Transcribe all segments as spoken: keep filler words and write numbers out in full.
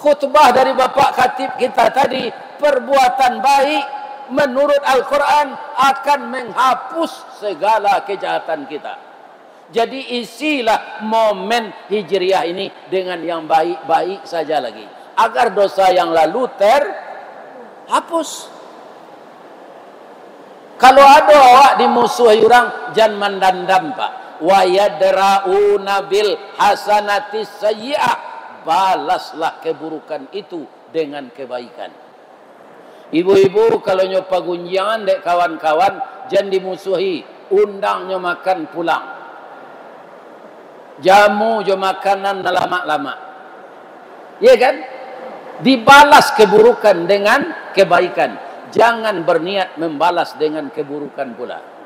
Khutbah dari Bapak Khatib kita tadi, perbuatan baik menurut Al-Quran akan menghapus segala kejahatan kita. Jadi, isilah momen Hijriah ini dengan yang baik-baik saja lagi, agar dosa yang lalu terhapus. Kalau ado awak dimusuhi urang, jan mandandam, Pak. "Wa yadra'una bil hasanatis sayyi'ah," balaslah keburukan itu dengan kebaikan. Ibu-ibu, kalau nyo pagunjiangan dek kawan-kawan, jan dimusuhi, undang nyo makan pulang. Jamu jo makanan nan lamak-lamak. Iya kan? Dibalas keburukan dengan kebaikan. Jangan berniat membalas dengan keburukan pula.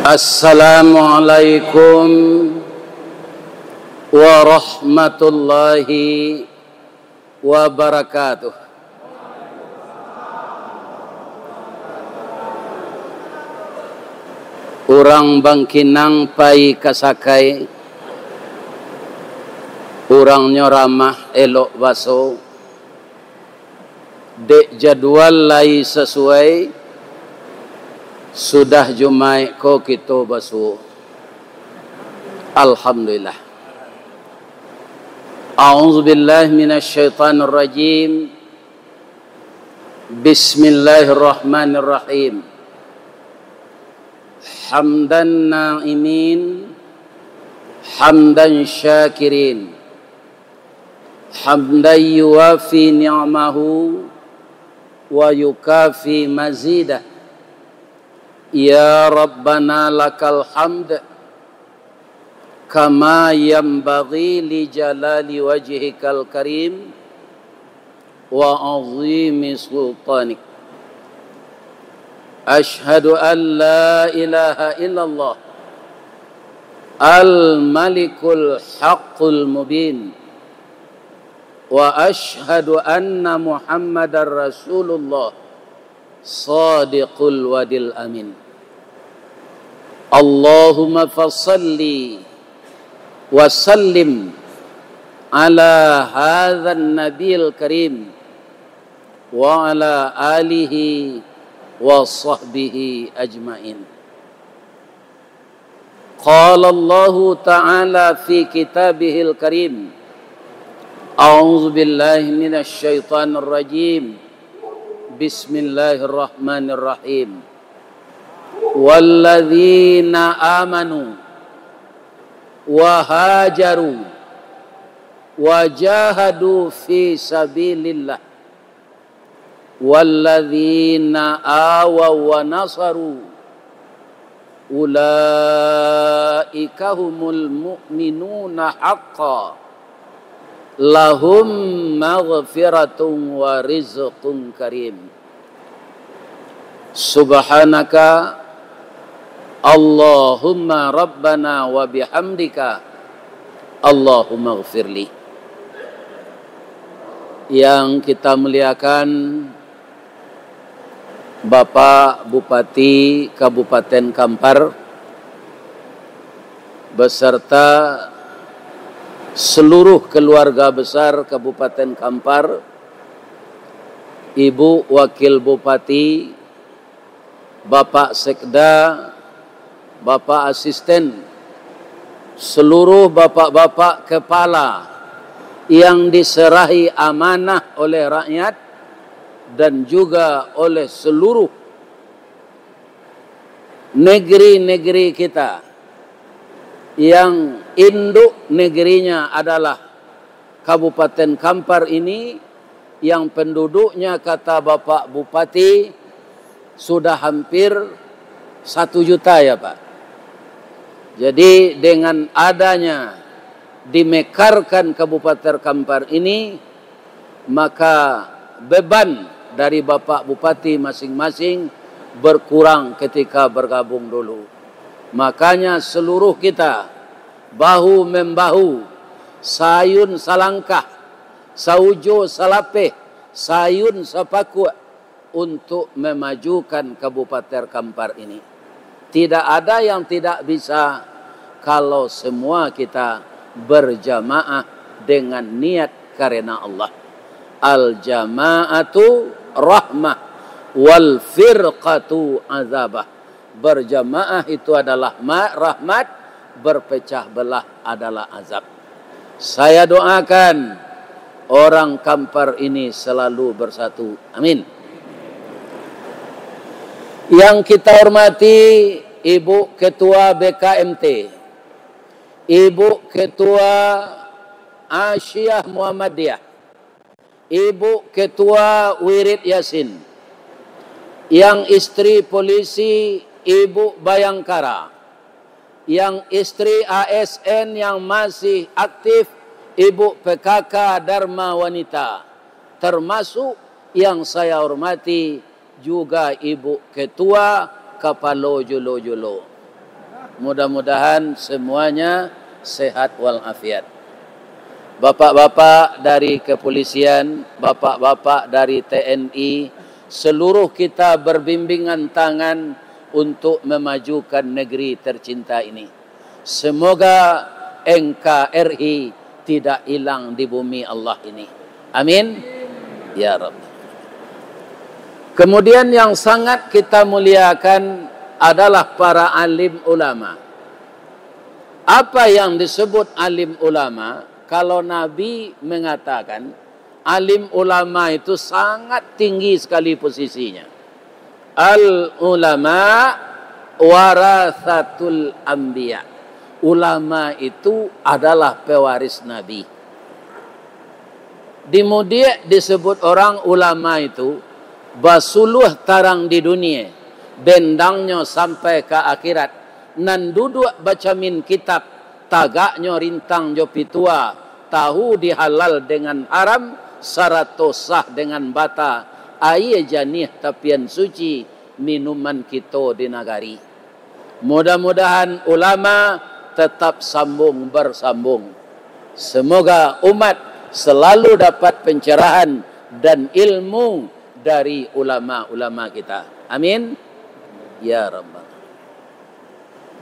Assalamualaikum warahmatullahi wabarakatuh. Urang Bangkinang pai ka Sakai, urangnyo ramah, elok baso. Dek jadual lai sasuai, sudah Jumaik ko kito basuo. Alhamdulillah. A'udzubillahi minasyaitonirrajim. Bismillahirrahmanirrahim. Hamdan na'imin, hamdan syakirin, hamdan yuwafi ni'amahu wa yukafi mazidah. Ya Rabbana, lakal hamd, kama yanbaghi li jalali wajhikal karim wa azimi sultanik. Asyhadu an la ilaha illallah, al-malikul haqqul mubin, wa asyhadu anna Muhammadar Rasulullah, shadiqul wa'dil amin. Allahumma fasalli wa sallim ala hadzan nabiyil karim wa ala alihi wa sahbihi ajmain. Qala Allahu ta'ala fi kitabihil karim. A'udzu billahi minasy syaithanir rajim. Bismillahirrahmanirrahim. Walladzina amanu wa hajaru wa jahadu fi sabilillah, walladzina awaw wa nasaru, ulaika humul mu'minuna haqqan, lahum maghfiratun wa rizqun karim. Subhanaka Allahumma Rabbana wa bihamdika, Allahummaghfirli. Yang kita muliakan, Bapak Bupati Kabupaten Kampar beserta seluruh keluarga besar Kabupaten Kampar, Ibu Wakil Bupati, Bapak Sekda, Bapak Asisten, seluruh bapak-bapak kepala yang diserahi amanah oleh rakyat dan juga oleh seluruh negeri-negeri kita yang induk negerinya adalah Kabupaten Kampar ini, yang penduduknya, kata Bapak Bupati, sudah hampir satu juta, ya, Pak. Jadi, dengan adanya dimekarkan Kabupaten Kampar ini, maka beban dari Bapak Bupati masing-masing berkurang ketika bergabung dulu. Makanya seluruh kita bahu-membahu, sayun salangkah, saujo salapeh, sayun sapakuak untuk memajukan Kabupaten Kampar ini. Tidak ada yang tidak bisa kalau semua kita berjamaah dengan niat karena Allah. Al-jama'atu rahmah, wal firqatu azabah. Berjamaah itu adalah ma-, rahmat, berpecah belah adalah azab. Saya doakan orang Kampar ini selalu bersatu. Amin. Yang kita hormati Ibu Ketua B K M T, Ibu Ketua Asyiah Muhammadiyah, Ibu Ketua Wirid Yasin, yang istri polisi Ibu Bayangkara, yang istri A S N yang masih aktif Ibu P K K Dharma Wanita, termasuk yang saya hormati juga Ibu Ketua Kapalo Julo-Julo. Mudah-mudahan semuanya sehat walafiat. Bapak-bapak dari kepolisian, bapak-bapak dari T N I, seluruh kita berbimbingan tangan untuk memajukan negeri tercinta ini. Semoga N K R I tidak hilang di bumi Allah ini. Amin. Ya Rabb. Kemudian yang sangat kita muliakan adalah para alim ulama. Apa yang disebut alim ulama? Kalau Nabi mengatakan, alim ulama itu sangat tinggi sekali posisinya. Al ulama warasatul anbiya. Ulama itu adalah pewaris Nabi. Di mudiak disebut orang ulama itu basuluah tarang di dunia, bendangnyo sampai ka akhirat, nan duduak bacamin kitab, tagaknyo rintang jo pitua, tahu dihalal dengan haram, sarato sah dengan bata, aia janiah tapian suci, minuman kito di nagari. Mudah-mudahan ulama tetap sambung bersambung. Semoga umat selalu dapat pencerahan dan ilmu dari ulama-ulama kita. Amin. Ya Rabbal.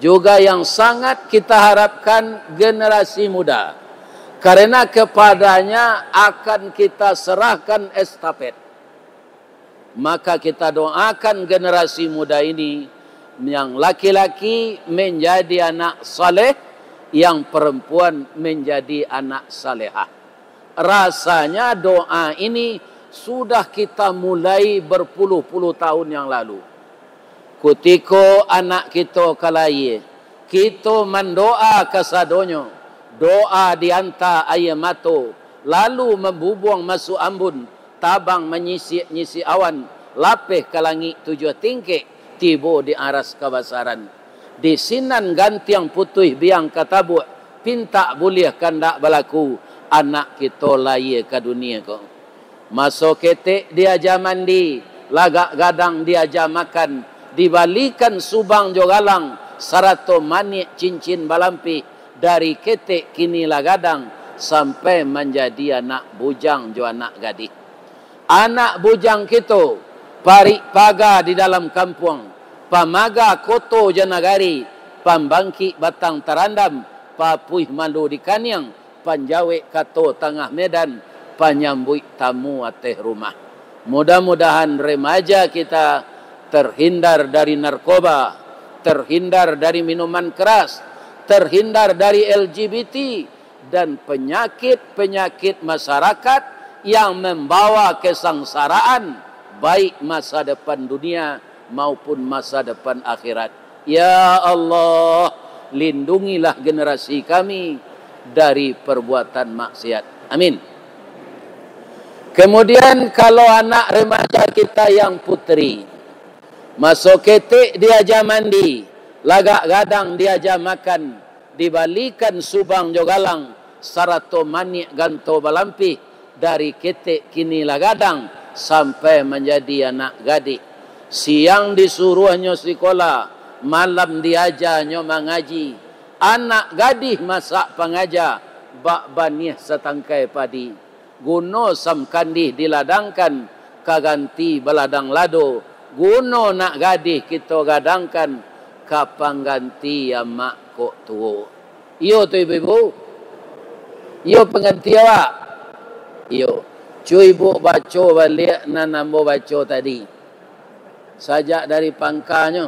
Juga yang sangat kita harapkan generasi muda, karena kepadanya akan kita serahkan estafet. Maka kita doakan generasi muda ini, yang laki-laki menjadi anak saleh, yang perempuan menjadi anak salehah. Rasanya doa ini sudah kita mulai berpuluh-puluh tahun yang lalu. Kutiko anak kito ka layie, kito mandoa kasadonyo, doa dianta aia mato, lalu mambubuang masuak ambun, tabang manyisik-nyisik awan, lapeh ka langik tujuah tingkek, tibo di aras kabasaran. Di sinan gantiang putuih biang ka tabuak, pintak buliah kandak balaku, anak kito layie ka dunie ko. Maso ketek diaja mandi, lagak gadang diaja makan, dibalikan subang jo galang, sarato maniak cincin balampih, dari ketek kini lah gadang, sampai manjadi anak bujang jo anak gadih. Anak bujang kito, parik paga di dalam kampuang, pamaga koto jo nagari, pambangkik batang tarandam, papuih malu di kaniang, panjawek kato tangah medan, panyambuik tamu ateh rumah. Mudah-mudahan remaja kita terhindar dari narkoba, terhindar dari minuman keras, terhindar dari L G B T, dan penyakit-penyakit masyarakat yang membawa kesengsaraan, baik masa depan dunia maupun masa depan akhirat. Ya Allah, lindungilah generasi kami dari perbuatan maksiat. Amin. Kemudian, kalau anak remaja kita yang putri, maso ketek diaja mandi, lagak gadang diaja makan, dibalikan subang jo galang, sarato maniak ganto balampih, dari ketek kini lah gadang, sampai manjadi anak gadih. Siang disuruahnyo sikola, malam diajanyo mangaji. Anak gadih masak pangaja, bak baniah satangkai padi. Guno samkandih diladangkan, ka ganti baladang lado. Guno nak gadih kito gadangkan, ka pangganti amak kok tuo. Iyo tu ibu-ibu? Iyo pangganti awak? Iyo. Cubo ibu baco baliak nan ambo baco tadi. Sajak dari pangkanyo.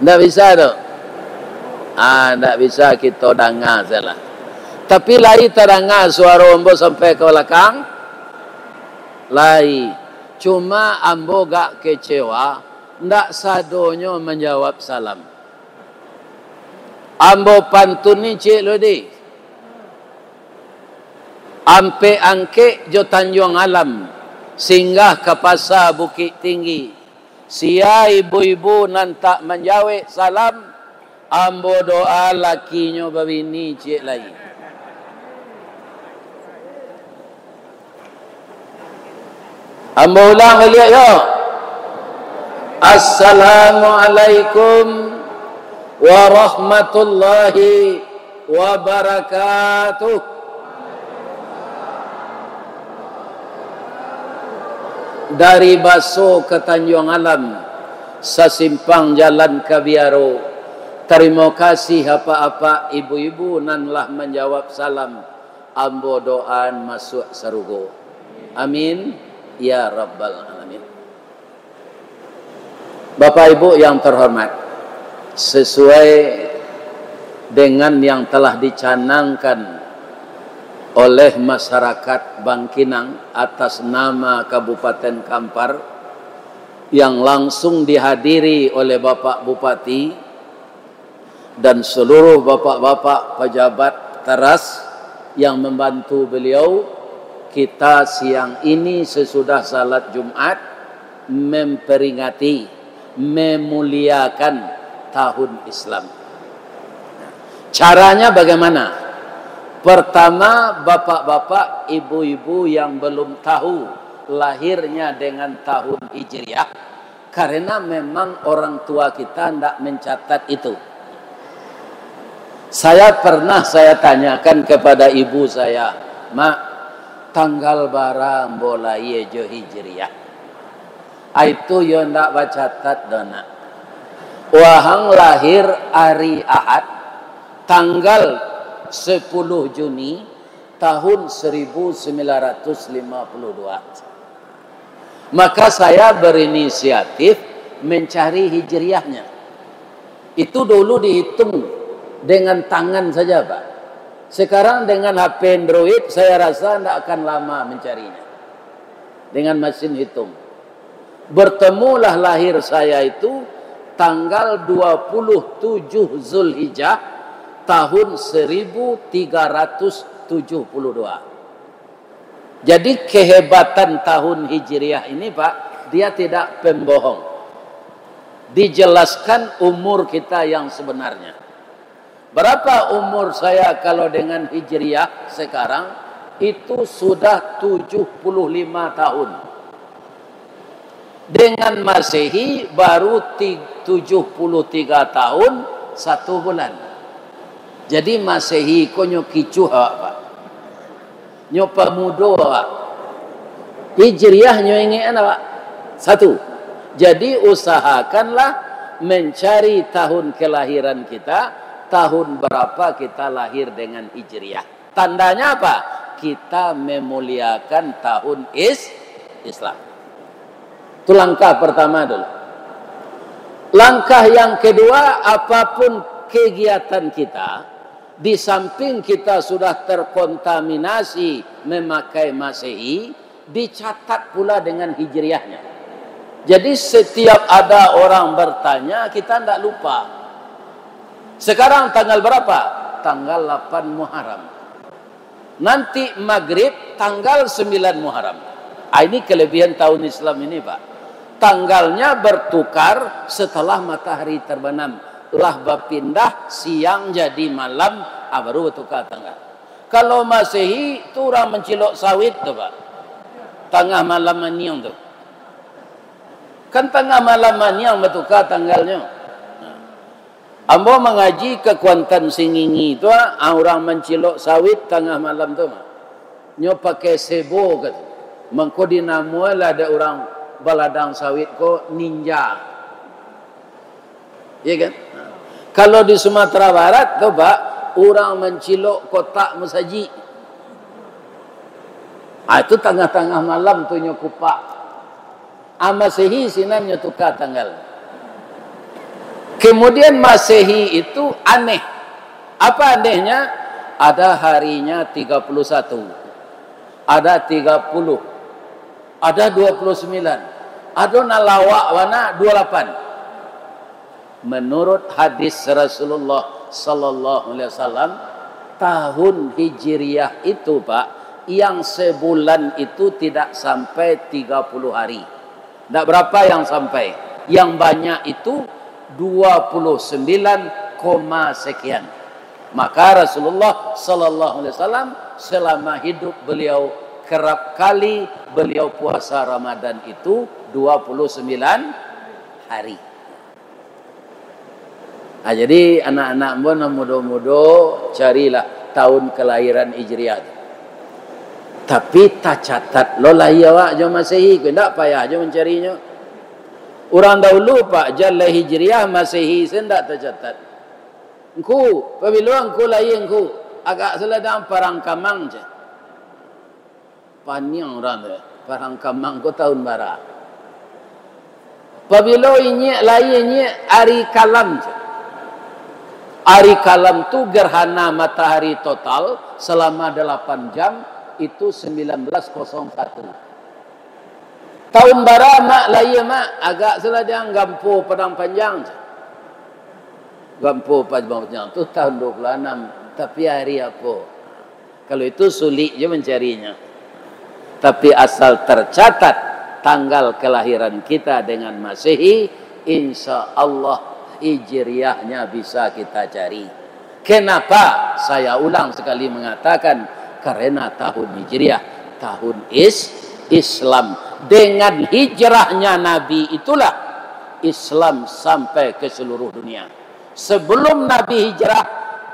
Ndak bisa tu? Ah, ndak bisa kito danga salah. Tapi lai tadanga suaro ambo sampai ka balakang? Lai. Cuma ambo gak kecewa, ndak sadonyo manjawab salam. Ambo pantun ni, Cik Lodi. Ampek Angkek jo Tanjuang Alam, singgah ka Pasa Bukik Tinggi. Sia ibu-ibu nan tak manjawek salam, ambo doa lakinyo babini ciek lai. Ambo ulang baliak yo. Assalamualaikum warahmatullahi wabarakatuh. Dari Baso ka Tanjuang Alam, sasimpang jalan ka Biaro. Tarimo kasih apak-apak ibu-ibu nan lah manjawab salam. Ambo doaan masuak sarugo. Amin, ya rabbal alamin. Bapak Ibu yang terhormat, sesuai dengan yang telah dicanangkan oleh masyarakat Bangkinang atas nama Kabupaten Kampar, yang langsung dihadiri oleh Bapak Bupati, dan seluruh bapak-bapak pejabat teras yang membantu beliau, kita siang ini sesudah salat Jumat memperingati, memuliakan tahun Islam. Caranya bagaimana? Pertama, bapak-bapak, ibu-ibu yang belum tahu lahirnya dengan tahun Hijriah, karena memang orang tua kita ndak mencatat itu. Saya pernah saya tanyakan kepada ibu saya, "Mak, tanggal bara ambo lahia jo Hijriah?" "Ai tu yo ndak bacatat doh, Nak. Wahang lahir ari Ahad, tanggal sepuluh Juni, tahun seribu sembilan ratus lima puluh dua." Maka saya berinisiatif mencari hijriahnya. Itu dulu dihitung dengan tangan saja, Pak. Sekarang dengan H P Android, saya rasa ndak akan lama mencarinya. Dengan mesin hitung. Bertemulah lahir saya itu tanggal dua puluh tujuh Zulhijjah tahun seribu tiga ratus tujuh puluh dua. Jadi, kehebatan tahun Hijriah ini, Pak, dia tidak pembohong. Dijelaskan umur kita yang sebenarnya. Berapa umur saya kalau dengan Hijriah sekarang? Itu sudah tujuh puluh lima tahun. Dengan Masehi baru ti-, tujuh puluh tiga tahun satu bulan. Jadi Masehi ko nyo kicuah awak, Pak. Nyo pamudo awak. Hijriah nyo ingekan awak. Satu. Jadi usahakanlah mencari tahun kelahiran kita, tahun berapa kita lahir dengan Hijriah. Tandanya apa? Kita memuliakan tahun is-, Islam. Itu langkah pertama dulu. Langkah yang kedua, apapun kegiatan kita, di samping kita sudah terkontaminasi memakai Masehi, dicatat pula dengan Hijriahnya. Jadi, setiap ada orang bertanya, kita ndak lupa. Sekarang tanggal berapa? Tanggal lapan Muharram. Nanti maghrib tanggal sembilan Muharram. Ah, ini kelebihan tahun Islam ini, Pak. Tanggalnya bertukar setelah matahari terbenam. Lah bapindah siang jadi malam, ah, baru bertukar tanggal. Kalau Masehi, tu urang mancilok sawit tu, Pak. Tangah malam maniang tu. Kan tangah malam maniang batuka tanggalnyo. Ambo mangaji ka Kuantan Singingi tu, ah, urang mancilok sawit tangah malam tu, mah. Nyo pakai sebo ka tu. Mangko dinamolah dek urang baladang sawit ko ninja. Iya kan? Kalau di Sumatera Barat tu, Pak, urang mancilok kotak masajik. Ah, itu tangah-tangah malam tu nyo kupak. Ah, Masehi sinan nyo tuka tanggal. Kemudian Masehi itu aneh. Apa anehnya? Ada harinya tiga puluh satu, ada tiga puluh, ada dua puluh sembilan, ada nan lawak bana dua lapan. Menurut hadis Rasulullah sallallahu alaihi wasallam, tahun Hijriah itu, Pak, yang sebulan itu tidak sampai tiga puluh hari. Ndak berapa yang sampai. Yang banyak itu dua puluh sembilan koma sekian. Maka Rasulullah sallallahu alaihi wasallam, selama hidup beliau, kerap kali beliau puasa Ramadan itu dua puluh sembilan hari. Ah, jadi anak-anak ambo nan mudo-mudo, carilah tahun kelahiran Hijriah tu. Tapi tacatat lo lahia awak jo Masehi, ko indak payah jo mancarinyo. Urang dahulu, Pak, jan lai Hijriah, Masehi se indak tacatat. Ngku, pabilo ngku lahia ngku? Agak saladang Parang Kamang, ceh. Paniang urang tu, Parang Kamang ko tahun bara? Pabilo inyiak lahia inyiak? Ari Kalam, ceh. Ari Kalam tu gerhana matahari total selama delapan jam, itu sembilan belas kosong satu. Tahun bara mak lahia, mak? Agak saladang Gampo Padang Panjang, ceh. Gampo Padang Panjang tu tahun dua puluh anam, tapi hari apo? Kalau itu sulik je mancarinyo. Tapi asal tercatat tanggal kelahiran kita dengan Masehi, insya Allah Hijriahnya bisa kita cari. Kenapa saya ulang sekali mengatakan? Karena tahun Hijriah, tahun is-, Islam. Dengan hijrahnya Nabi itulah Islam sampai ke seluruh dunia. Sebelum Nabi hijrah,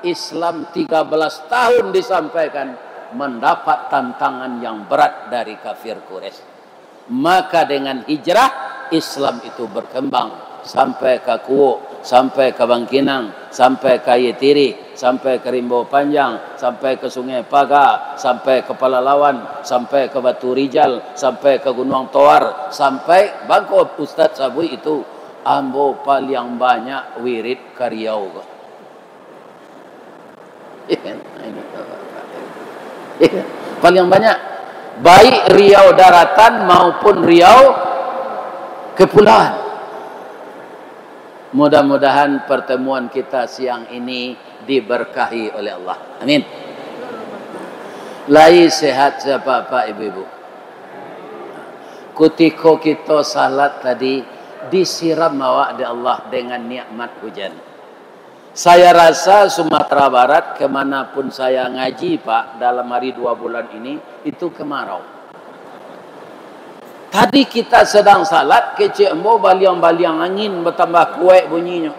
Islam tiga belas tahun disampaikan, mendapat tantangan yang berat dari kafir Quraisy. Maka dengan hijrah, Islam itu berkembang sampai ka Kuok, sampai ka Bangkinang, sampai ka Aia Tirih, sampai ka Rimbo Panjang, sampai ka Sungai Paga, sampai ka Palalawan, sampai ka Batu Rijal, sampai ka Gunuang Toar, sampai bangko Ustaz sabuik itu, ambo paliang banyak wirid ka Riau ko. Iya kan? Nah, ini. Iya kan? Paliang banyak, baik Riau daratan maupun Riau kepulauan. Mudah-mudahan pertemuan kita siang ini diberkahi oleh Allah. Amin. Lai sehat sapak-apak ibu-ibu? Kutiko kito salat tadi, disiram awak dek Allah dengan nikmat hujan. Saya rasa Sumatera Barat, kemana pun saya ngaji, Pak, dalam hari dua bulan ini, itu kemarau. Tadi kita sedang salat, kecek ambo baliang-baliang angin batambah kuaik bunyinyo.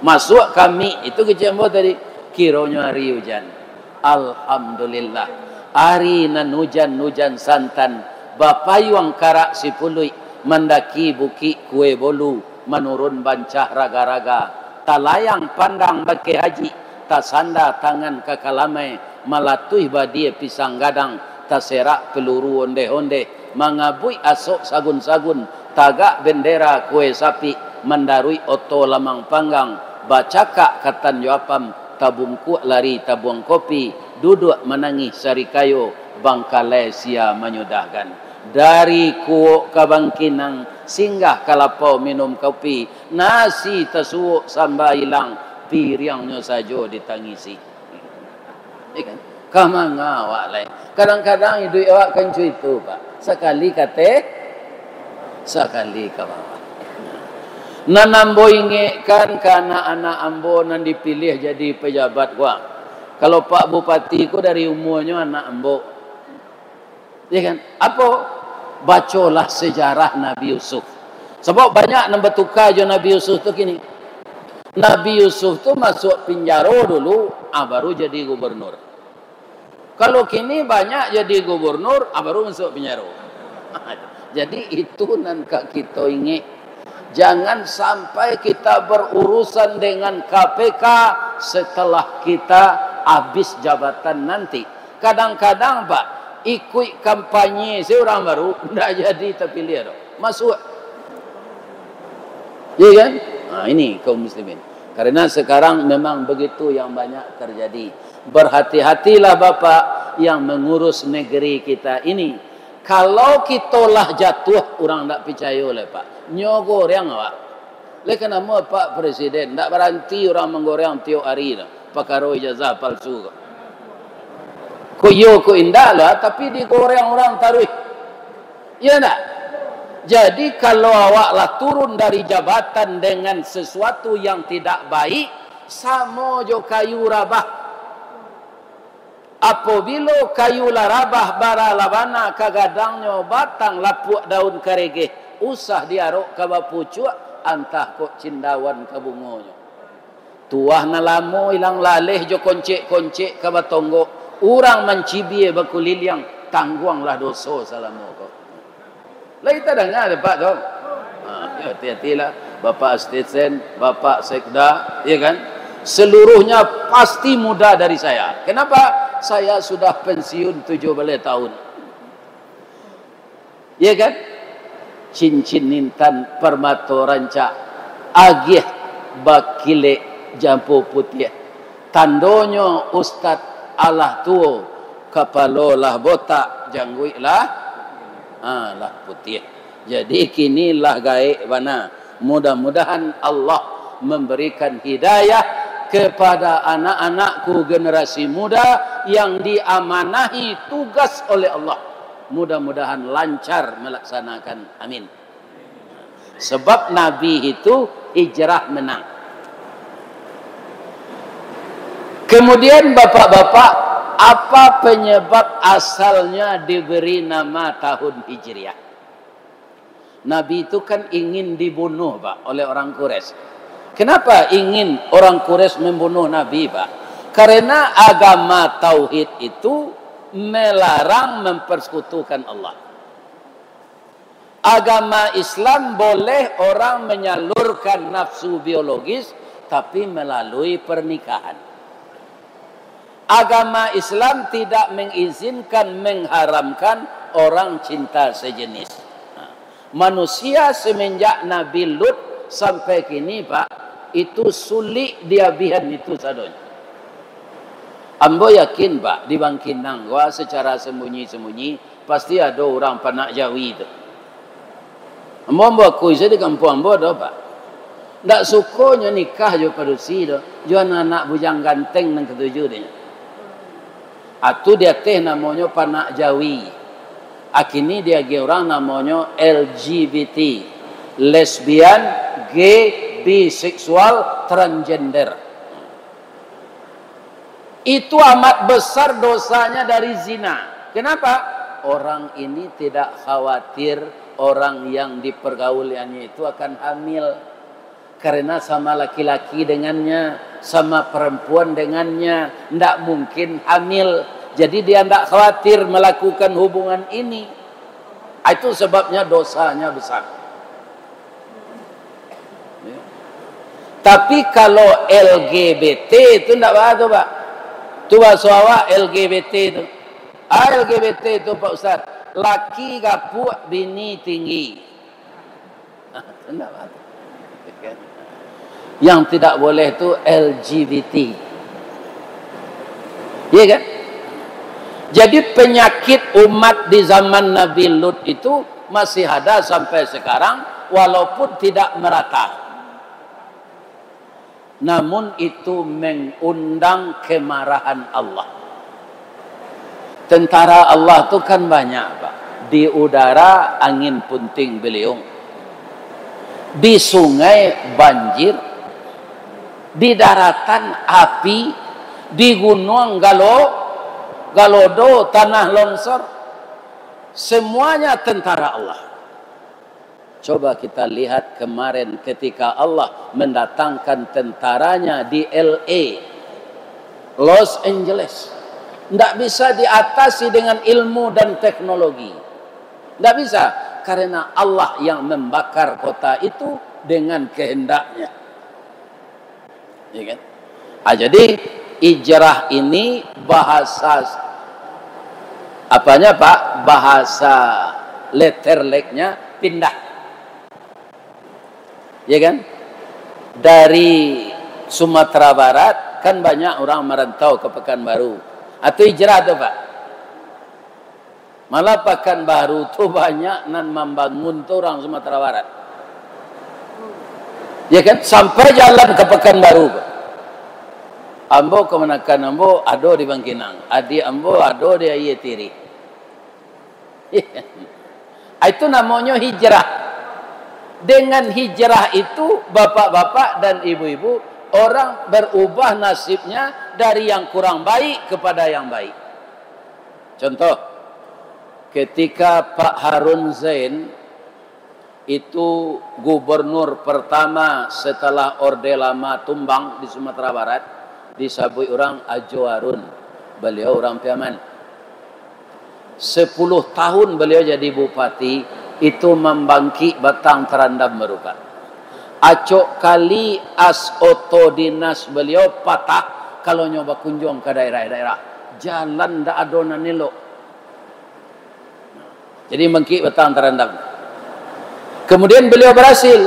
Masuak ka mik itu kecek ambo tadi, kironyo hari ujan. Alhamdulillah. Ari nan ujan-ujan santan, bapayuang karak sipuluik, mandaki Bukik Kue Bolu, manurun Bancah Raga-raga, talayang pandang Bakeh Haji, tasanda tangan ka kalamai, malatuih badia pisang gadang, taserak peluru ondeh-ondeh, mangabuik asok sagun-sagun, tagak bendera kue sapik, mandaruik oto lamang panggang, bacakak katan jo apam, tabungkuak lari tabuang kopi, duduak manangih sarikayo, bangkalai sia manyudahkan. Dari Kuok ka Bangkinang, singgah ka lapau minum kopi, nasi tasuok samba ilang, piriangnyo sajo ditangisi. Ya kan? Ka manga awak lai? Kadang-kadang iduik awak kanco itu, Pak. Sakali ka ateh, sakali ka bawah. Nan ambo ingekkan ka anak-anak ambo nan dipiliah jadi pejabat ko, kalau Pak Bupati ko dari umuanyo anak ambo. Ya kan? Apo? Bacolah sejarah Nabi Yusuf. Sabab banyak nan batuka jo Nabi Yusuf tu kini. Nabi Yusuf tu masuak pinjaro dulu, ah, baru jadi gubernur. Kalau kini banyak jadi gubernur, ah, baru masuak pinjaro. Jadi itu nan ka kito ingek. Jangan sampai kita berurusan dengan K P K setelah kita habis jabatan nanti. Kadang-kadang, Pak, ikuik kampanye se urang baru, ndak jadi tapiliah doh. Masuak. Iya kan? Nah, ini kaum muslimin. Karena sekarang memang begitu yang banyak terjadi. Berhati-hatilah Bapak yang mengurus negeri kita ini. Kalau kito lah jatuah, urang ndak picayo lai, Pak. Nyo goreang awak. Lai kanamo Pak Presiden, ndak baranti urang manggoreang tiok ari tu, pakaro ijazah palsu ko. Ko iyo, ko indak lah, tapi digoreang urang taruih. Iya ndak? Jadi, kalau awak lah turun dari jabatan dengan sesuatu yang tidak baik, samo jo kayu rabah. Apobilo kayu lah rabah, bara lah bana ka gadangnyo, batang lapuak, daun karegeh, usah diarok ka bapucuak, antah kok cindawan ka bungonyo. Tuah nan lamo ilang laleh jo koncek-koncek ka batonggok, urang mancibia bakuliliang, tangguanglah doso salamo ko. Lai tadanga dek Pak tu? Ha, yo, hati-hatilah. Bapak Asisten, Bapak Sekda, ya kan? Seluruhnya pasti muda dari saya. Kenapa? Saya sudah pensiun tujuh belas tahun. Ya kan? Cincin intan, permato rancak, agiah bakilek jampo putiah. Tandonyo ustad alah tuo, kapalo lah botak, jangguik lah, ha, lah putiah. Jadi kini lah gaek bana. Mudah-mudahan Allah memberikan hidayah kepada anak-anakku generasi muda yang diamanahi tugas oleh Allah. Mudah-mudahan lancar melaksanakan. Amin. Sebab Nabi itu hijrah menang. Kemudian, bapak-bapak, apa penyebab asalnya diberi nama tahun Hijriah? Nabi itu kan ingin dibunuh, Pak, oleh orang Quraisy. Kenapa ingin orang Quraisy membunuh Nabi, Pak? Karena agama tauhid itu melarang mempersekutukan Allah. Agama Islam boleh orang menyalurkan nafsu biologis, tapi melalui pernikahan. Agama Islam tidak mengizinkan, mengharamkan orang cinta sejenis. Nah, manusia semenjak Nabi Lut sampai kini, Pak, itu sulik diabihan itu sadonyo. Ambo yakin, Pak, di Bangkinang ko secara sembunyi-sembunyi, pasti ado urang panak jawi tu. Ambo, ambo akui sajo di kampuang ambo ado, Pak. Ndak sukonyo nikah jo padusi tu, jo anak-anak bujang ganteng nan katuju dek nyo. Atu di ateh namonyo panak jawi. Akini diagiah urang namonyo L G B T, lesbian, gay, biseksual, transgender. Itu amat besar dosanya dari zina. Kenapa? Orang ini tidak khawatir orang yang dipergauliannya itu akan hamil. Karena sama laki-laki dengannya, sama perempuan dengannya, ndak mungkin hamil. Jadi dia ndak khawatir melakukan hubungan ini. Itu sebabnya dosanya besar. Ya. Tapi kalau L G B T tu ndak baa tu, Pak. Tu bahaso awak L G B T tu. Ah, L G B T tu, Pak Ustaz, laki gapuak, bini tinggi. Ah, tu ndak baa tu. Yang tidak boleh tu L G B T. Iya kan? Jadi penyakit umat di zaman Nabi Lut itu masih ada sampai sekarang, walaupun tidak merata. Namun itu mengundang kemarahan Allah. Tentara Allah tu kan banyak, Pak. Di udara angin puting beliung. Di sungai banjir. Di daratan api. Di gunuang galo, galodo, tanah longsor. Semuanya tentara Allah. Coba kita lihat kemarin ketika Allah mendatangkan tentaranya di L A, Los Angeles. Ndak bisa diatasi dengan ilmu dan teknologi. Ndak bisa, karena Allah yang membakar kota itu dengan kehendaknya. Ya kan? Ah, jadi, hijrah ini bahasa, apanya, Pak? Bahasa letter leknya pindah. Ya kan? Dari Sumatera Barat, kan banyak orang merantau ke Pekanbaru. Atau hijrah tu, Pak? Malah Pekanbaru tu banyak nan mambangun tu orang Sumatera Barat. Ya kan? Sampai jalan ke Pekanbaru. Ambo kamanakan ambo ado di Bangkinang, adiak ambo ado di Aia Tirih. Itu namonyo hijrah. Dengan hijrah itu, bapak-bapak dan ibu-ibu, orang berubah nasibnya dari yang kurang baik kepada yang baik. Contoh, ketika Pak Harun Zain itu gubernur pertama setelah Orde Lama tumbang di Sumatera Barat, disabuik urang Ajo Harun. Baliau urang Piaman. Sepuluh tahun baliau jadi bupati, itu mambangkik batang tarandam baru, Pak. Acok kali as oto dinas baliau patah, kalau nyo bakunjuang ka daerah-daerah. Jalan ndak ado nan elok. Jadi, mangkik batang tarandam. Kemudian, beliau berhasil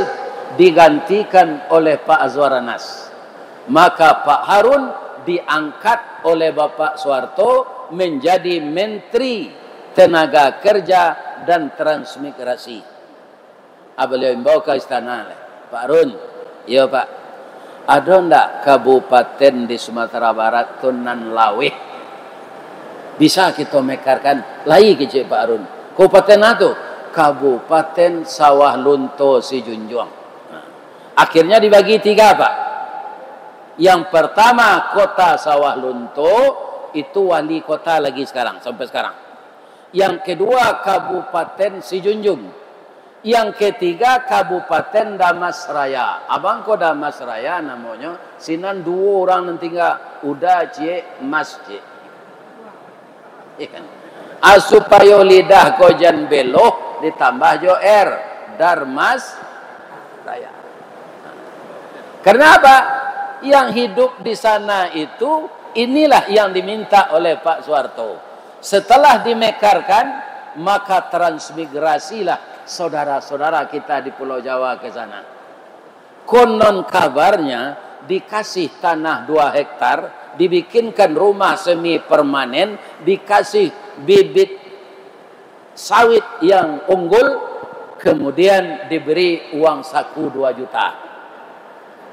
digantikan oleh Pak Azwar Anas. Maka, Pak Harun diangkat oleh Bapak Soeharto menjadi Menteri Tenaga Kerja dan Transmigrasi. Ah, baliau imbau ka istana, "Pak Harun." "Iyo, Pak." "Ado ndak kabupaten di Sumatera Barat tu nan laweh? Bisa kito mekarkan?" "Lai," kecek Pak Harun. "Kabupaten a tu?" "Kabupaten Sawah Lunto Sijunjuang." Nah, akhirnya dibagi tiga, Pak. Yang pertama, kota Sawah Lunto, itu wali kota lagi sekarang, sampai sekarang. Yang kedua, Kabupaten Sijunjung. Yang ketiga, Kabupaten Damasraya. Abang ko Damasraya namonyo, sinan duo urang nan tingga, Uda ciek, Mas ciek. Iya kan? Ah, supayo lidah ko jan beloh, ditambah jo R, Darmasraya. Karena apa? Yang hidup di sana itu, inilah yang diminta oleh Pak Soeharto. Setelah dimekarkan, maka transmigrasilah saudara-saudara kita di Pulau Jawa ke sana. Konon kabarnya, dikasih tanah dua hektar, dibikinkan rumah semi permanen, dikasih bibit sawit yang unggul, kemudian diberi uang saku dua juta.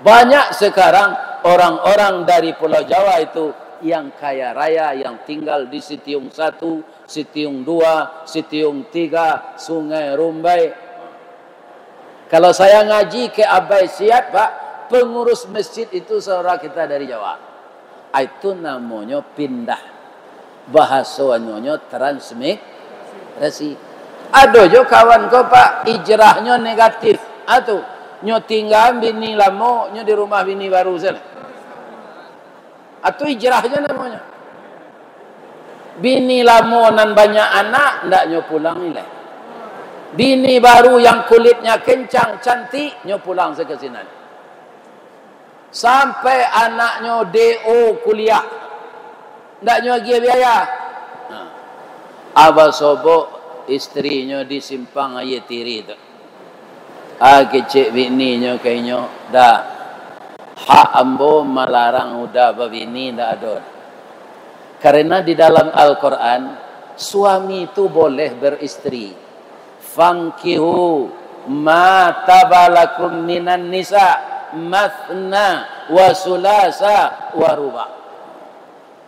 Banyak sekarang orang-orang dari Pulau Jawa itu yang kaya raya, yang tinggal di Sitiung satu, Sitiung dua, Sitiung tiga, Sungai Rumbai. Kalau saya ngaji ke Abai Siat, Pak, pengurus masjid itu saudara kita dari Jawa. Itu namonyo pindah. Bahasonyo transmigrasi. Ado jo kawan ko, Pak, hijrahnyo negatif. Ah tu, nyo tinggaan bini lamo, nyo di rumah bini baru sajo. Ah tu hijrahnyo namonyo. Bini lamo nan banyak anak, ndak nyo pulang lai. Bini baru yang kulitnya kencang, cantik, nyo pulang se ka sinan. Sampai anaknyo D O kuliah, ndak nyo agiah biaya. Nah, aba sobok istrinyo di Simpang Aia Tirih tu. Ah, kecek bininyo ka inyo, "Dah, hak ambo malarang Uda babini ndak ado." Karena di dalam Al-Quran, suami tu boleh beristri. "Fankihu ma taba lakum minan nisa, matsna wa tsulasa wa ruba'."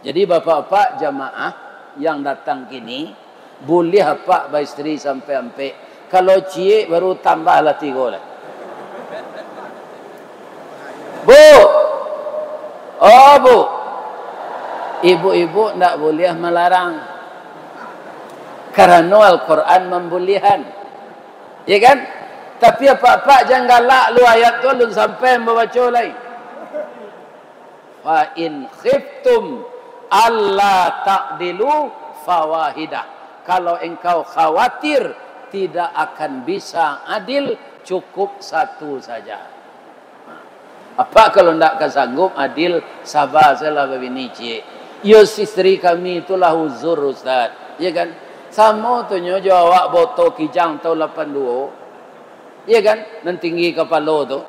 Jadi, bapak-bapak jamaah yang datang kini, buliah apak baistri sampai ampek. Kalau ciek, baru tambahlah tigo lah. Bu! Oh, Bu! Ibu-ibu ndak buliah malarang. Karano Al-Quran mambulihan. Ya kan? Tapi apak-apak jan galak lu, ayat tu alun sampai mambaco lai. "Fa in khiftum alla ta'dilu fawahidah." Kalau engkau khawatir tidak akan bisa adil, cukup satu saja. Apak kalau ndak ka sanggup adil, saba sajolah babini ciek. Iyo, istri kami tu lah uzur, Ustaz. Ya kan? Samo tu nyo jo awak boto kijang tahun lapan duo. Ya kan? Nan tinggi kapalo tu.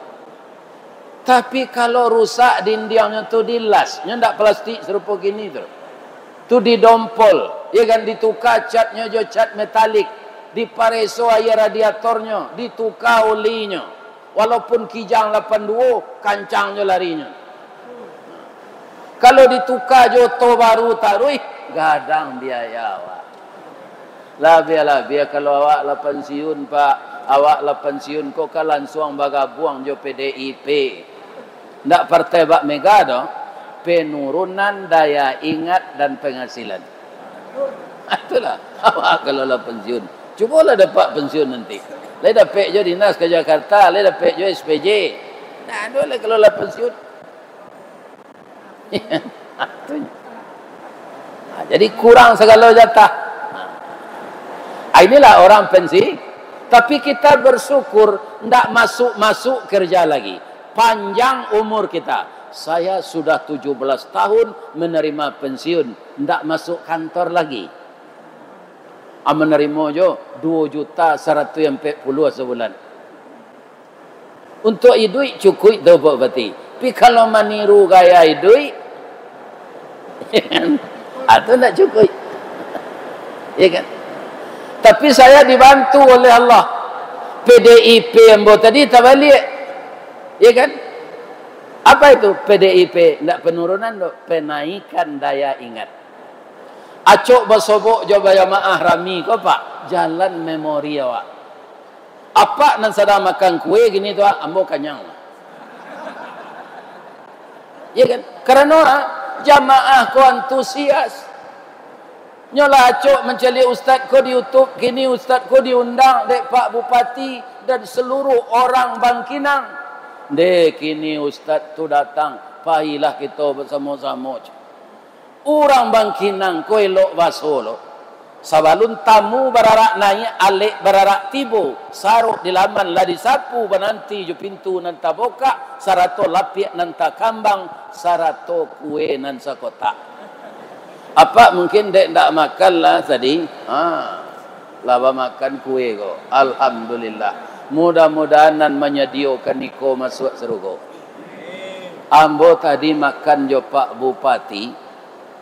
Tapi kalau rusak dindiangnyo tu dilas, nyo ndak plastik sarupo kini tu. Tu didompol, ya kan, dituka catnyo jo cat metalik, dipareso aia radiatornyo, dituka olinyo. Walaupun kijang lapan duo, kancang jo larinyo. Kalau dituka jo oto baru taruih, gadang biaya awak. Labiah-labiah kalau awak lah pensiun, Pak. Awak lah pensiun ko ka lansuang bagabuang jo P D I P. Ndak partai bak Mega doh. Penurunan daya ingat dan penghasilan. Itulah. Awak kalau lah pensiun, cubolah dapat pensiun nanti. Lai dapek jo dinas ka Jakarta, lai dapek jo S P J. Nah, ado lah kalau lah pensiun. Nah, jadi kurang sagalo jatah. Ah, inilah orang pensi-, tapi kita bersyukur ndak masuk-masuk kerja lagi. Panjang umur kita. Saya sudah tujuh belas tahun menerima pensiun, ndak masuk kantor lagi. Ah, menerima jo dua juta saratus ampek puluah sabulan. Untuk iduik cukuik tu, Pak Bupati. Tapi kalau maniru gaya iduik, ah, tu ndak cukuik. Ya kan? Tapi saya dibantu oleh Allah. P D I P ambo tadi tabaliak. Ya kan? Apa itu P D I P? Ndak penurunan tu, penaikan daya ingat. Acok basobok jo bajamaah rami ko, Pak. Jalan memori awak. Apak nan sadang makan kue kini tu, ah, ambo kanyang. Ya kan? Karano, ah, jamaah ko antusias. Nyo lah acok mancaliak ustad ko di YouTube, kini ustad ko diundang dek Pak Bupati dan seluruh orang Bangkinang. Ndeh, kini ustad tu datang, pailah kito basamo-samo. Urang Bangkinang ko elok baso lo. Sabalun tamu bararak naiak, alek bararak tibo, sarok di laman lah disapu, bananti jo pintu nan tabukak, sarato lapiak nan takambang, sarato kue nan sakotak. Apak mungkin dek ndak makan lah tadi. Ha, lah bamakan kue ko. Alhamdulillah. Mudah-mudahan nan manyadiokan iko masuak sarugo. Ambo tadi makan jo Pak Bupati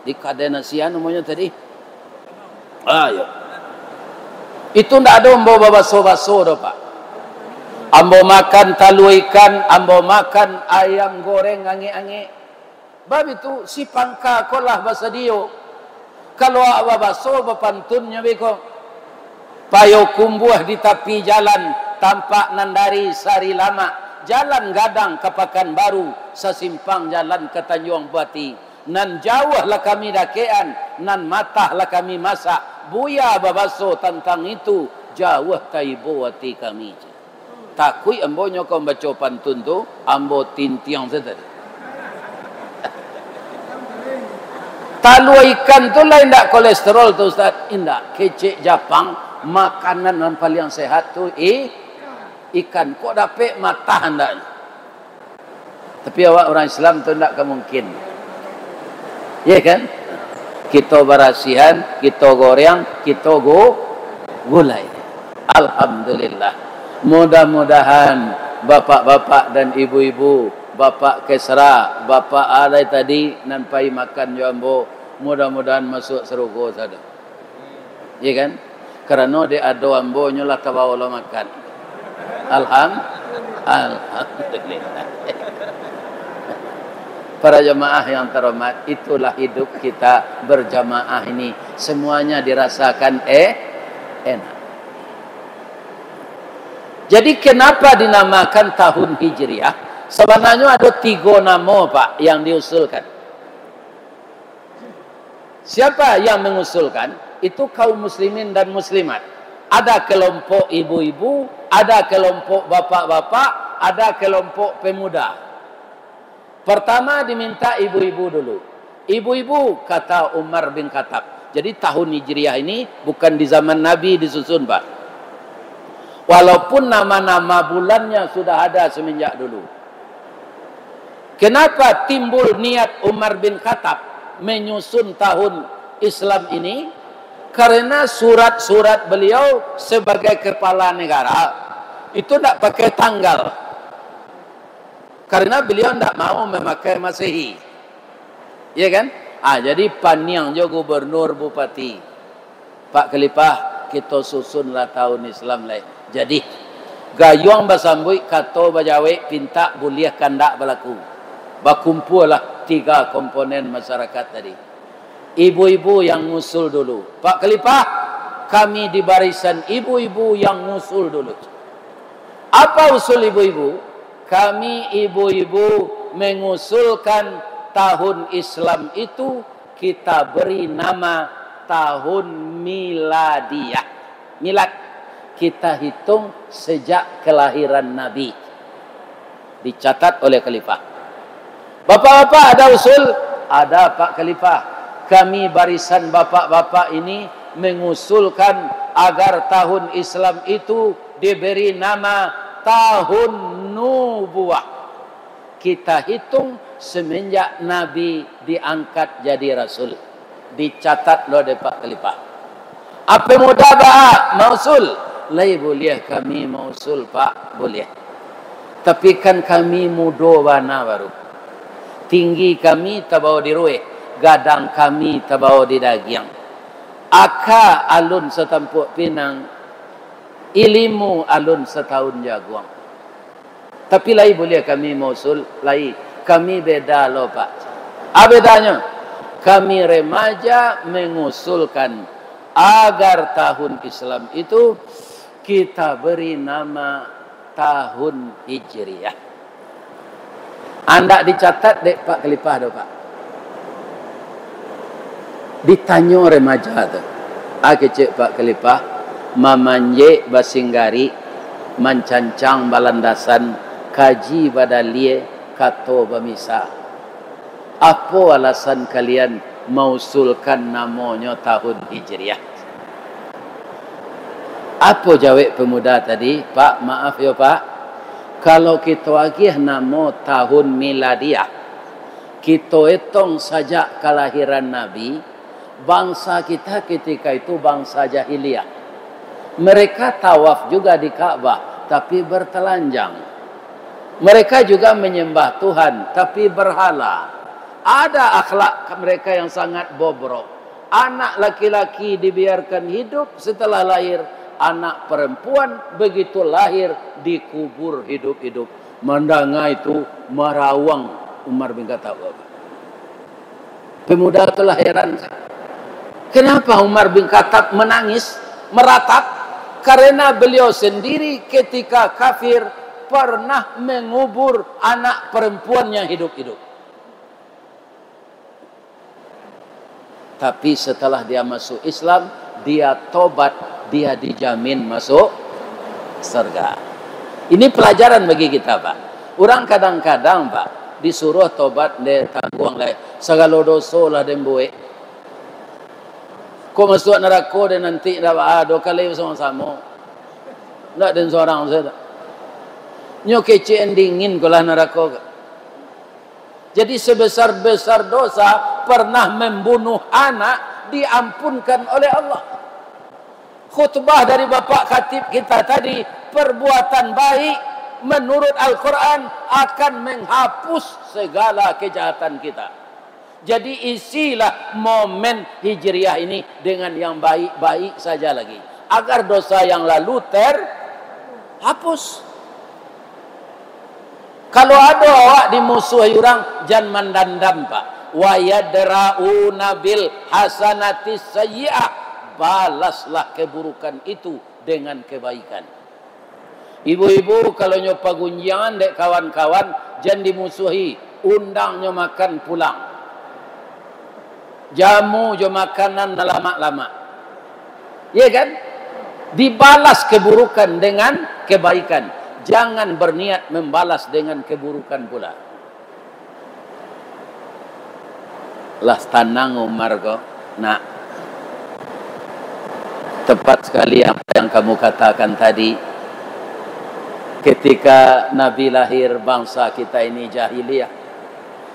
di kadai nasi, a namonyo tadi? Ah, iyo. Itu ndak ado ambo babaso-baso doh, Pak. Ambo makan talua ikan, ambo makan ayam goreng angek-angek. Bab itu, si pangka ko lah basadio. Kalau awak babaso, bapantunnyo beko. Payokumbuah di tapi jalan, tampak nan dari Sari Lamak, jalan gadang ka Pakanbaru, sasimpang jalan ka Tanjuang Bupati. Nan jauah lah kami dakekan, nan matah lah kami masak. Buya babaso tantang itu, jauah taibo ati kami. Takuik ambo nyo ka mambaco pantun tu, ambo tintiang sajo tadi. Talua ikan tu lai indak kolesterol tu, Ustaz? Indak. Kecek Japang, makanan nan paliang sehat tu i-, ikan. Kok dapek matah andaknyo? Tapi awak urang Islam tu ndak ka mungkin. Ya kan? Kito barasihan, kito goreng, kito gu-, gulai. Alhamdulillah. Mudah-mudahan bapak-bapak dan ibu-ibu, Bapak Kesra, Bapak Alai tadi nan pai makan jo ambo, mudah-mudahan masuak sarugo sajo. Iya kan? Karano dek ado ambo nyo lah tabao lo makan. Alham-, Alhamdulillah. Para jamaah yang terhormat, itulah hidup kita berjamaah ini. Semuanya dirasakan, eh, enak. Jadi, kenapa dinamakan tahun Hijriah? Sebenarnya ada tiga nama, Pak, yang diusulkan. Siapa yang mengusulkan? Itu kaum muslimin dan muslimat. Ada kelompok ibu-ibu, ada kelompok bapak-bapak, ada kelompok pemuda. Pertama diminta ibu-ibu dulu. "Ibu-ibu," kata Umar bin Khattab. Jadi tahun Hijriah ini bukan di zaman Nabi disusun, Pak. Walaupun nama-nama bulannya sudah ada semenjak dulu. Kenapa timbul niat Umar bin Khattab menyusun tahun Islam ini? Karena surat-surat beliau sebagai kepala negara itu ndak pakai tanggal. Karena beliau ndak mau memakai Masehi. Iya kan? Ah, jadi paniang jo gubernur, bupati. "Pak Khalifah, kito susunlah tahun Islam lai." Jadi, gayuang basambuik, kato bajawek, pintak buliah kandak balaku. Bakumpualah tiga komponen masyarakat tadi. Ibu-ibu yang ngusul dulu. "Pak Khalifah, kami di barisan ibu-ibu yang ngusul dulu." Apa usul ibu-ibu? "Kami ibu-ibu mengusulkan tahun Islam itu kita beri nama tahun miladiah." Milad. Kita hitung sejak kelahiran Nabi. Dicatat oleh khalifah. "Bapak-bapak ada usul?" "Ada, Pak Khalifah. Kami barisan bapak-bapak ini mengusulkan agar tahun Islam itu diberi nama tahun nubuah. Kita hitung semenjak Nabi diangkat jadi rasul." Dicatat lo dek Pak Khalifah. "Apo muda baa mausul?" "Lai buliah kami mausul, Pak." "Buliah. Tapi kan kami mudo bana baru. Tinggi kami tabao di rueh, gadang kami tabao di dagiang. Aka alun satampuak pinang, ilimu alun sataun jaguang. Tapi lai buliah kami mausul?" "Lai, kami beda lo, Pak." "A bedanyo?" "Kami remaja mengusulkan agar tahun Islam itu kita beri nama tahun Hijriah." Andak dicatat dek Pak Khalifah tu, Pak. Ditanyo remaja tu, "A kecek Pak Khalifah, mamanjek basinggarik, mancancang balandasan, kaji badalie, kato bamisa. Apo alasan kalian mausulkan namonyo tahun Hijriah?" Apo jawek pemuda tadi? "Pak, maaf yo, Pak. Kalau kito agiah namo tahun miladiah, kito etong sajak kalahiran Nabi, bangsa kita ketika itu bangsa jahiliah. Mereka tawaf juga di Ka'bah, tapi bertelanjang. Mereka juga menyembah Tuhan, tapi berhala. Ada akhlak mereka yang sangat bobrok. Anak laki-laki dibiarkan hidup setelah lahir, anak perempuan begitu lahir dikubur hidup-hidup." Mandanga itu, marawang Umar bin Khattab. Pemuda tu lah heran. Kenapa Umar bin Khattab menangis, meratap? Karena beliau sendiri ketika kafir pernah mengubur anak perempuannya hidup-hidup. Tapi setelah dia masuk Islam, dia tobat, dia dijamin masuk surga. Ini pelajaran bagi kita, Pak. Urang kadang-kadang, Pak, disuruh tobat, ndak tangguang lai. Sagalo doso lah den buek. Kok masuak narako den nanti dah, ah, dua kali basamo-samo. Ndak den sorang sajo. Nyo kecek dingin ko lah narako. Jadi sebesar-besar dosa, pernah membunuh anak, diampunkan oleh Allah. Khutbah dari Bapak Khatib kita tadi, perbuatan baik menurut Al-Quran akan menghapus segala kejahatan kita. Jadi isilah momen Hijriah ini dengan yang baik-baik saja lagi, agar dosa yang lalu terhapus. Kalau ado awak dimusuhi urang, jan mandandam, Pak. "Wa yadra'una bil hasanatis sayyi'ah." Balaslah keburukan itu dengan kebaikan. Ibu-ibu, kalau nyo pagunjiangan dek kawan-kawan, jan dimusuhi, undang nyo makan pulang. Jamu jo makanan nan lamak-lamak. Iya kan? Dibalas keburukan dengan kebaikan. Jangan berniat membalas dengan keburukan pula. Lah tanang Umar ko, nak. Tepat sekali apa yang kamu katakan tadi. Ketika Nabi lahir, bangsa kita ini jahiliyah.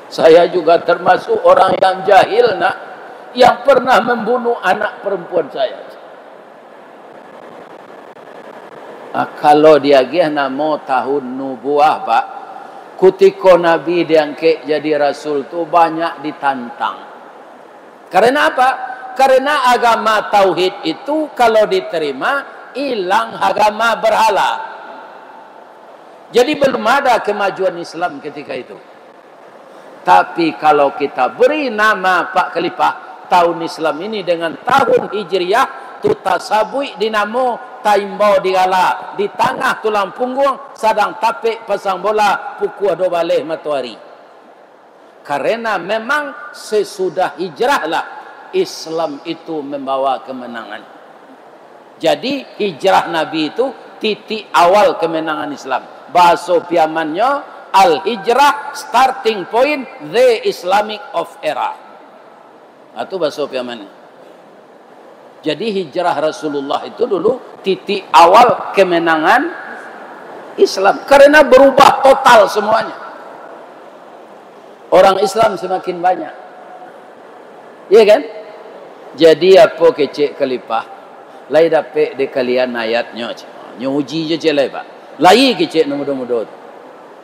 Saya juga termasuk orang yang jahil, nak, yang pernah membunuh anak perempuan saya. Ah, kalau diagiah namo tahun nubuah, Pak, kutiko Nabi diangkek jadi rasul tu banyak ditantang. Karena apa? Karena agama tauhid itu kalau diterima, hilang agama berhala. Jadi belum ada kemajuan Islam ketika itu. Tapi kalau kita beri nama, Pak Khalifah, tahun Islam ini dengan tahun Hijriah, tu tasabuik di namo, taimbau di gala, di tangah tulang pungguang, sadang tapek pasang bola, pukua duo baleh matoari. Karena memang sesudah hijrah lah Islam itu membawa kemenangan. Jadi, hijrah Nabi itu titik awal kemenangan Islam. Bahaso Piamannyo, al-hijrah, starting point the Islamic of era. Nah, tu bahaso Piamannyo. Jadi, hijrah Rasulullah itu dulu titik awal kemenangan Islam. Karena berubah total semuanya. Orang Islam semakin banyak. Iya kan? Jadi, apo kecek Khalifah? Lai dapek dek kalian ayatnyo, cek. Nyo uji jo cek lai, Pak. Lai kecek nan mudo-mudo tu.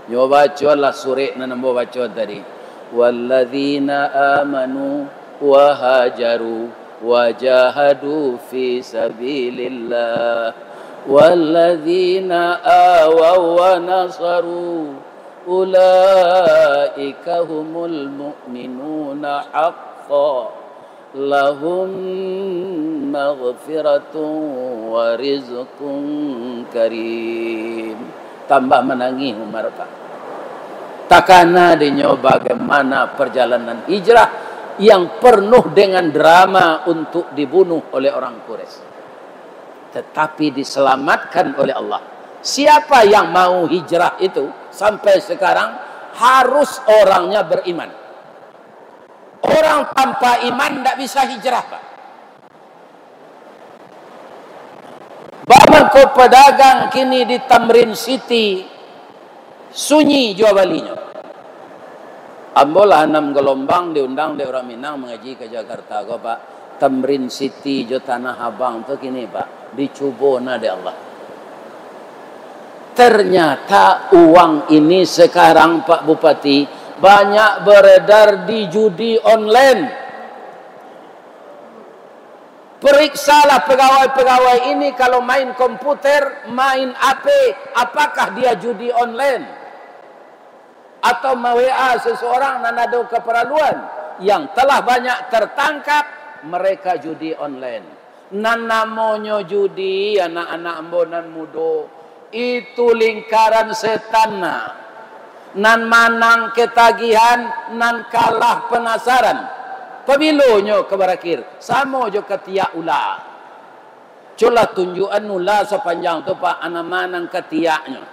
Nyo bacolah surek nan ambo baco tadi. Walladzina amanu wa hajaru wa jahadu fi sabilillah. Walladzina awaw wa nasaru ulaika humul mu'minuna haqqan. Lahum maghfiratun wa rizqun karim. Tambah manangih Umar, Pak. Takana dinyo bagaimana perjalanan hijrah yang penuh dengan drama untuk dibunuh oleh orang Quraisy. Tetapi diselamatkan oleh Allah. Siapa yang mau hijrah itu sampai sekarang harus orangnya beriman. Orang tanpa iman ndak bisa hijrah, Pak. Bamangko pedagang kini di Tamrin City, sunyi jua balinyo. Ambo lah anam galombang diundang dek urang Minang mangaji ka Jakarta ko, Pak. Tamrin City jo Tanah Abang tu kini, Pak, dicubo na dek Allah. Ternyata uang ini sekarang, Pak Bupati, banyak beredar di judi online. Periksalah pegawai-pegawai ini kalau main komputer, main H P, apakah dia judi online? Atau ma-W A seseorang nan ado keperluan, yang telah banyak tertangkap, mereka judi online. Nan namonyo judi, anak-anak ambo nan mudo, itu lingkaran setan, nah. Nan manang ketagihan, nan kalah penasaran. Pabilonyo ka barakhir? Samo jo katiak ula. Cubolah tunjuakan ula sapanjang tu, Pak, a nan ma nan katiaknyo.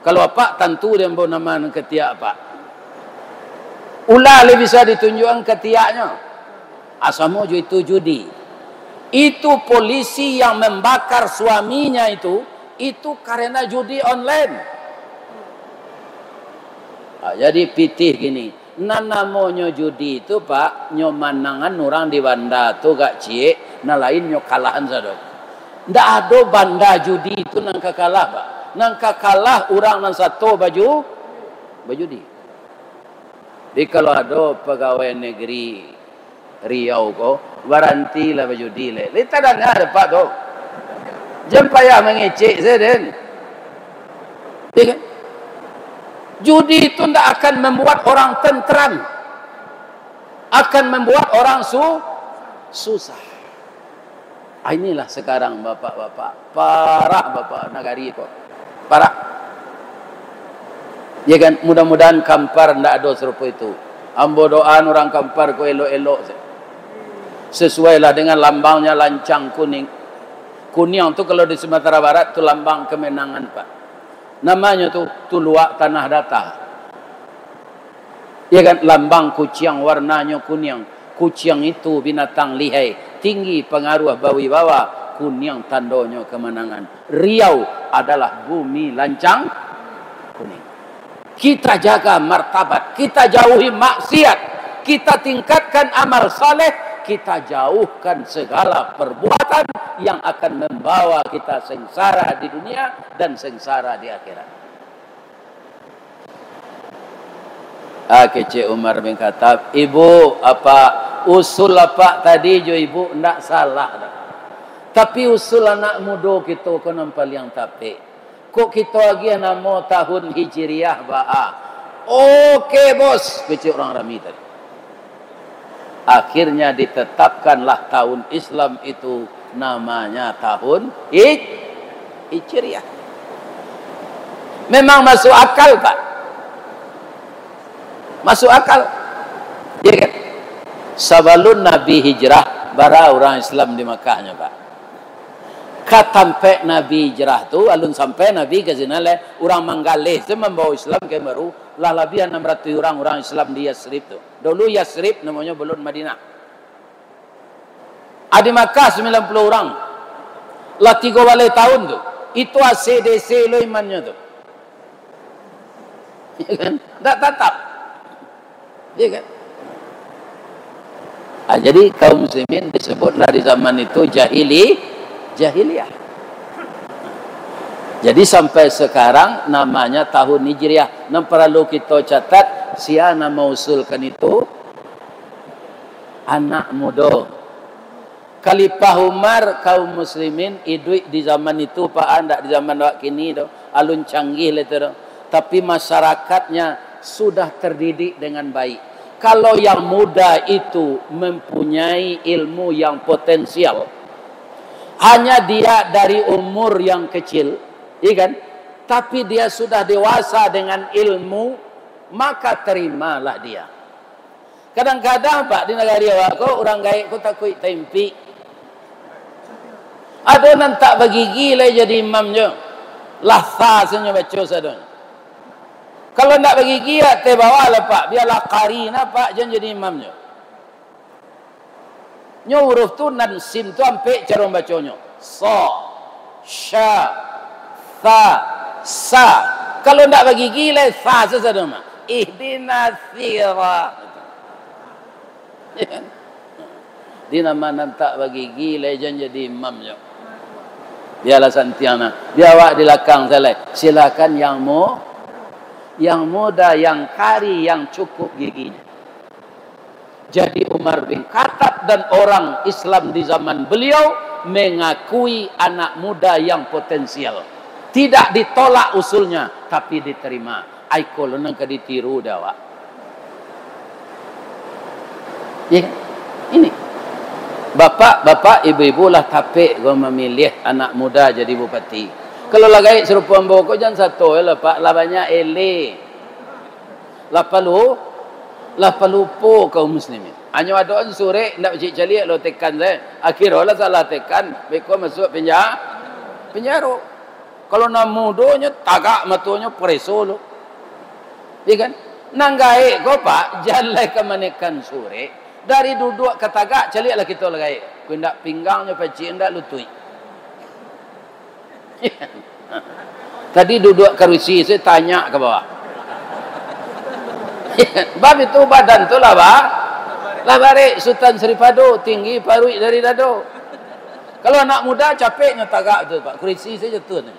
Kalau Apak tantu dek ambo nan ma nan katiak, Pak. Ula lai bisa ditunjuakan katiaknyo. A, samo jo itu judi. Itu polisi yang membakar suaminya itu, itu karena judi online. A, jadi pitih gini, nan namonyo judi tu, Pak, nyo manangan urang di banda tu agak ciek, nan lain nyo kalahan sado. Ndak ado banda judi tu nan ka kalah, Pak. Nan ka kalah urang nan sato baju, bajudi. Jadi, kalau ado pagawai negeri Riau ko, barantilah bajudi lai. Lai tadanga dek Apak tu. Jan payah mangecek sajo den. Iya kan? Judi itu ndak akan membuat orang tentram. Akan membuat orang su-, susah. Ah, inilah sekarang, bapak-bapak. Parah, bapak, nagari ko. Parah. Ya kan? Mudah-mudahan Kampar ndak ado sarupo itu. Ambo doaan urang Kampar ko elok-elok se-, sesuailah dengan lambangnya lancang kuning. Kuniang tu kalau di Sumatera Barat tu lambang kemenangan, Pak. Namanyo tu, Tuluak Tanah Data. Ya kan, lambang kuciang warnanyo kuniang. Kuciang itu binatang lihai, tinggi pangaruah bawibawa, kuniang tandonyo kemenangan. Riau adalah bumi lancang kuning. Kita jaga martabat, kita jauhi maksiat, kita tingkatkan amal saleh, kita jauhkan segala perbuatan yang akan membawa kita sengsara di dunia dan sengsara di akhirat. Ah, kecek Umar bin Khattab, "Ibu, apak, usul apak tadi jo ibu ndak salah doh. Tapi usul anak mudo kito ko nan paliang tapek. Kok kito agiah namo tahun Hijriah baa?" "Oke, Bos," kecek urang rami tadi. Akhirnya ditetapkanlah tahun Islam itu namanya tahun Hij-, Hijriah. Memang masuk akal, Pak. Masuk akal. Ya kan? Sabalun Nabi hijrah, bara urang Islam di Makkah nyo, Pak. Ka tampek Nabi hijrah tu, alun sampai Nabi ka sinan lai, urang manggaleh tu mambawa Islam ka baru, lah labiah anam ratuih urang, urang Islam di Yasrib tu. Dulu Yasrib namonyo, balun Madinah. Adi Makkah sambilan puluah urang. Lah tigo baleh tahun tu. Itu A C D C lo imannyo tu. Ya kan? Ndak tatap. Ya kan? Ah, jadi kaum muslimin disebutlah di zaman itu jahili-, jahiliah. Jadi sampai sekarang namanya tahun Hijriah. Nan paralu kito catat, sia nan mausulkan itu anak mudo. Khalifah Umar, kaum muslimin iduik di zaman itu, Pak, ah, ndak di zaman awak kini tu, alun canggih lah itu tu. Tapi masyarakatnya sudah terdidik dengan baik. Kalau yang muda itu mempunyai ilmu yang potensial, hanya dia dari umur yang kecil, iya kan? Tapi dia sudah dewasa dengan ilmu, maka terimalah dia. Kadang-kadang, Pak, di nagari awak ko, urang gaek ko takuik taimpik. Ado nan tak bagigi lai jadi imam jo. Lah sa sajo baco sadonyo. Kalau ndak bagigi, ateh bawah lah, Pak. Bialah qari nah, Pak, jan jadi imam jo. Nyo huruf tu nan sin tu ampek caro baconyo. Sa, sya, tha, sa. Kalau ndak bagigi lai, sa sasado mah. Ihdinas sira. Di nama nan tak bagigi lai, jan jadi imam jo. Bialah santiang nah. Bia awak di lakang sajo lai. Silakan yang mu-, yang muda, yang kari, yang cukup giginya. Jadi Umar bin Khattab dan orang Islam di zaman beliau mengakui anak muda yang potensial. Tidak ditolak usulnya, tapi diterima. Ai ko lo nan ka ditiru dek awak. Ya kan? Ini. Bapak-bapak, ibu-ibu lah tapek ko mamiliah anak muda jadi bupati. Kalau lah gaek sarupo ambo ko, jan sato lah, Pak, lah banyak eleh. Lah palu-, lah palupo kaum muslimin. Hanyo adoan surek, ndak caliak-caliak lo tekan sajo. Akhirnyo lah salah tekan, beko masuak penja-, penjaro. Kalau nan mudonyo tagak matonyo, pareso lo. Iya kan? Nan gaek ko, Pak, jan lai ka manekan surek. Dari duduak ka tagak, caliaklah kito lah gaek. Kok indak pinggangnyo pacik, indak lutuik. Tadi duduak karusi, sajo tanyak ka bawah. Bab itu badan tu lah ba-, lah barek Sutan Sripado, tinggi paruik dari dado. Kalau anak muda, capeknyo tagak tu, Pak. Karusi sajo jatuah tu.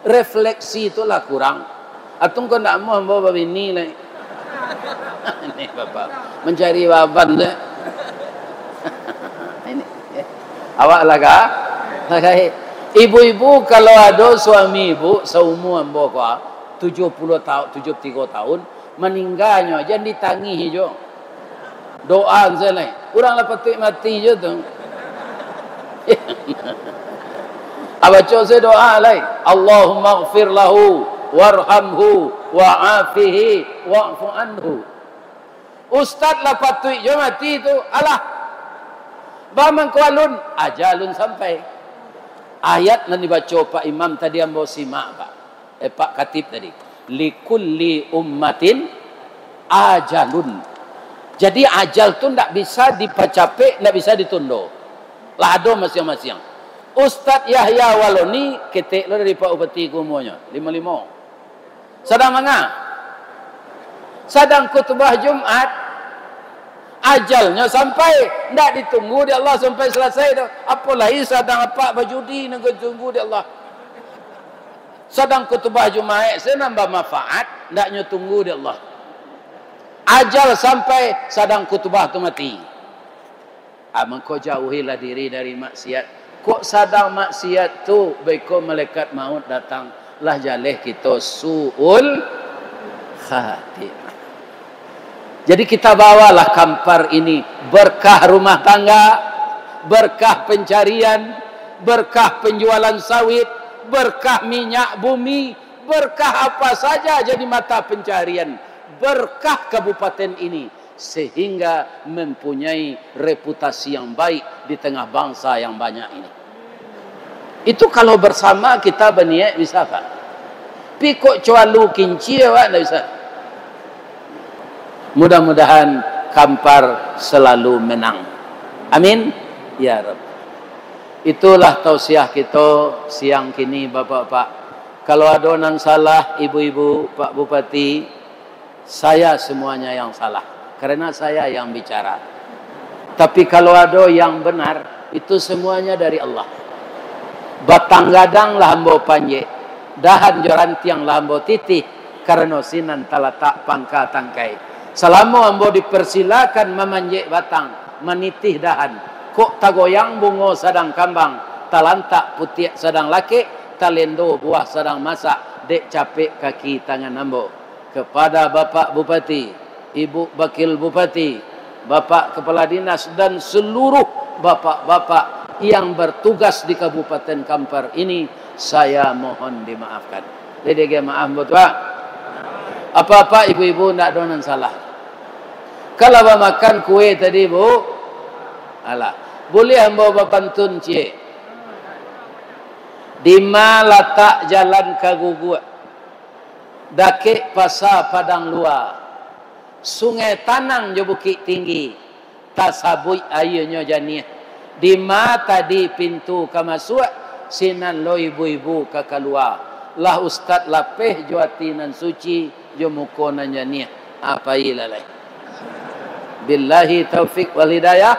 Refleksi tu lah kurang. Atau kok ndak amuah ambo babini lai. Ini bapak mancari baban tu. Ini, eh, awak lah ka? Lah gaek. Ibu-ibu, kalau ado suami ibu saumua ambo ko, tujuah puluah taun, tujuah puluah tigo taun, maningganyo, jan ditangih jo. Doa sajo lai. Urang lah patuik mati jo tu. Abaco sajo doa lai. "Allahummaghfir lahu, warhamhu, wa'afihi, wa'fu anhu." Ustad lah patuik jo mati tu. Alah. Bamangko alun, aja alun sampai. Ayat nan dibaco Pak Imam tadi ambo simak, Pak. Eh, Pak Katib tadi. "Likulli ummatin ajalun." Jadi, ajal tu ndak bisa dipacapek, ndak bisa ditundo. Lah ado masiang-masiang. Ustaz Yahya Waloni, ketek lo dari Pak Bupati ko umuanyo, limo limo. Sadang manga? Sadang khutbah Jumat. Ajalnyo sampai, ndak ditunggu dek Allah sampai salasai tu. Apo lai sadang apak bajudi nan ditunggu dek Allah. Sadang khutbah Jumaik se nan bamanfaat, ndak nyo tunggu dek Allah. Ajal sampai, sadang khutbah tu mati. Ah, mangko jauhilah diri dari maksiat. Kok sadang maksiat tu, beko malaikat maut datang, lah jaleh kito suul khatimah. Jadi kita bawalah Kampar ini berkah rumah tangga, berkah pencarian, berkah penjualan sawit, berkah minyak bumi, berkah apa saja jadi mata pencarian, berkah kabupaten ini, sehingga mempunyai reputasi yang baik di tengah bangsa yang banyak ini. Itu kalau bersama kita berniat bisa, Pak. Pi kok cualu kinci, Pak, ndak bisa. Mudah-mudahan Kampar selalu menang. Amin. Ya Rabb. Itulah tausiah kito siang kini, Bapak-bapak. Kalau ado nan salah, Ibu-ibu, Pak Bupati, saya semuanya yang salah, karena saya yang bicara. Tapi kalau ado yang benar, itu semuanya dari Allah. Batang gadang lah ambo panjek, dahan jo rantiang lah ambo titih, karano sinan talatak pangka tangkai. Salamo ambo dipersilakan mamanjek batang, manitih dahan, kok tagoyang bungo sadang kambang, talantak putiak sadang lakek, talendo buah sadang masak, dek capek kaki tangan ambo. Kepada Bapak Bupati, Ibu Wakil Bupati, Bapak Kepala Dinas, dan seluruh bapak-bapak yang bertugas di Kabupaten Kampar ini, saya mohon dimaafkan. Jadi, agak maaf, buat, Pak. Apa-apa, ibu-ibu, ndak ado nan salah. Kalau bamakan kue tadi, Bu, alah, boleh ambo bapantun ciek. Dima latak jalan ka Guguak, dakek Pasa Padang Lua, Sungai Tanang jo Bukik Tinggi, tasabuik aianyo janiah. Dima tadi pintu ka masuak, sinan lo ibu-ibu ka kalua. Lah Ustaz lapeh jo ati nan suci, jo muko nan janiah. Ah, pailah lai. Billahi taufik wal hidayah.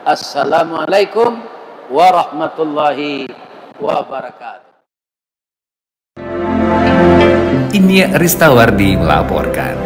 Assalamualaikum warahmatullahi wabarakatuh. Inyiak Ristawardi melaporkan.